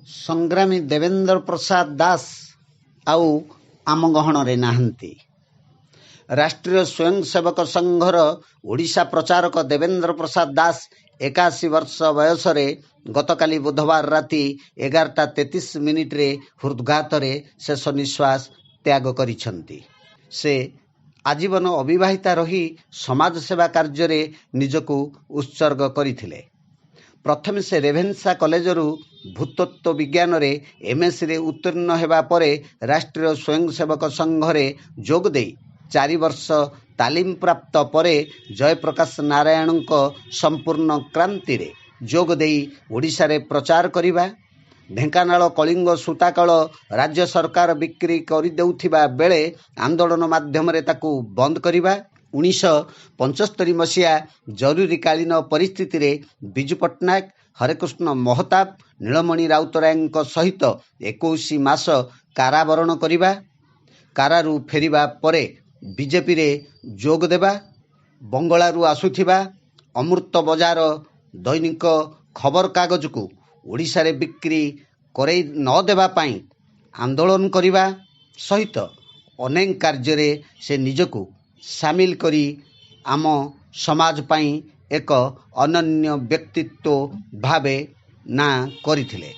ସଂଗ୍ରାମୀ ଦେବେନ୍ଦ୍ର ପ୍ରସାଦ ଦାସ ଆଉ ଆମ ଗହଣରେ ନାହାନ୍ତି। ରାଷ୍ଟ୍ରୀୟ ସ୍ୱୟଂସେବକ ସଂଘର ଓଡ଼ିଶା ପ୍ରଚାରକ ଦେବେନ୍ଦ୍ର ପ୍ରସାଦ ଦାସ 81 ବର୍ଷ ବୟସରେ ଗତକାଲି ବୁଧବାର ରାତି 11ଟା 33 ମିନିଟରେ ହୃଦଘାତରେ ଶେଷ ନିଶ୍ୱାସ ତ୍ୟାଗ କରିଛନ୍ତି। ସେ ଆଜୀବନ ଅବିବାହିତା ରହି ସମାଜସେବା କାର୍ଯ୍ୟରେ ନିଜକୁ ଉତ୍ସର୍ଗ କରିଥିଲେ। ପ୍ରଥମେ ସେ ରେଭେନ୍ସା କଲେଜରୁ ଭୂତତ୍ତ୍ୱ ବିଜ୍ଞାନରେ ଏମ୍ଏସ୍ସିରେ ଉତ୍ତୀର୍ଣ୍ଣ ହେବା ପରେ ରାଷ୍ଟ୍ରୀୟ ସ୍ୱୟଂସେବକ ସଂଘରେ ଯୋଗ ଦେଇ 4 ବର୍ଷ ତାଲିମ ପ୍ରାପ୍ତ ପରେ ଜୟପ୍ରକାଶ ନାରାୟଣଙ୍କ ସମ୍ପୂର୍ଣ୍ଣ କ୍ରାନ୍ତିରେ ଯୋଗ ଦେଇ ଓଡ଼ିଶାରେ ପ୍ରଚାର କରିବା, ଢେଙ୍କାନାଳ କଳିଙ୍ଗ ସୂତାକଳ ରାଜ୍ୟ ସରକାର ବିକ୍ରି କରିଦେଉଥିବା ବେଳେ ଆନ୍ଦୋଳନ ମାଧ୍ୟମରେ ତାକୁ ବନ୍ଦ କରିବା, 1975 ମସିହା ଜରୁରୀକାଳୀନ ପରିସ୍ଥିତିରେ ବିଜୁ ପଟ୍ଟନାୟକ, ହରେକୃଷ୍ଣ ମହତାବ, ନୀଳମଣି ରାଉତରାୟଙ୍କ ସହିତ 21 ମାସ କାରାବରଣ କରିବା, କାରାରୁ ଫେରିବା ପରେ ବିଜେପିରେ ଯୋଗ ଦେବା, ବଙ୍ଗଳାରୁ ଆସୁଥିବା ଅମୃତ ବଜାର ଦୈନିକ ଖବରକାଗଜକୁ ଓଡ଼ିଶାରେ ବିକ୍ରି କରେଇ ନ ଦେବା ପାଇଁ ଆନ୍ଦୋଳନ କରିବା ସହିତ ଅନେକ କାର୍ଯ୍ୟରେ ସେ ନିଜକୁ ସାମିଲ କରି ଆମ ସମାଜ ପାଇଁ ଏକ ଅନନ୍ୟ ବ୍ୟକ୍ତିତ୍ୱ ଭାବେ ନାଁ କରିଥିଲେ।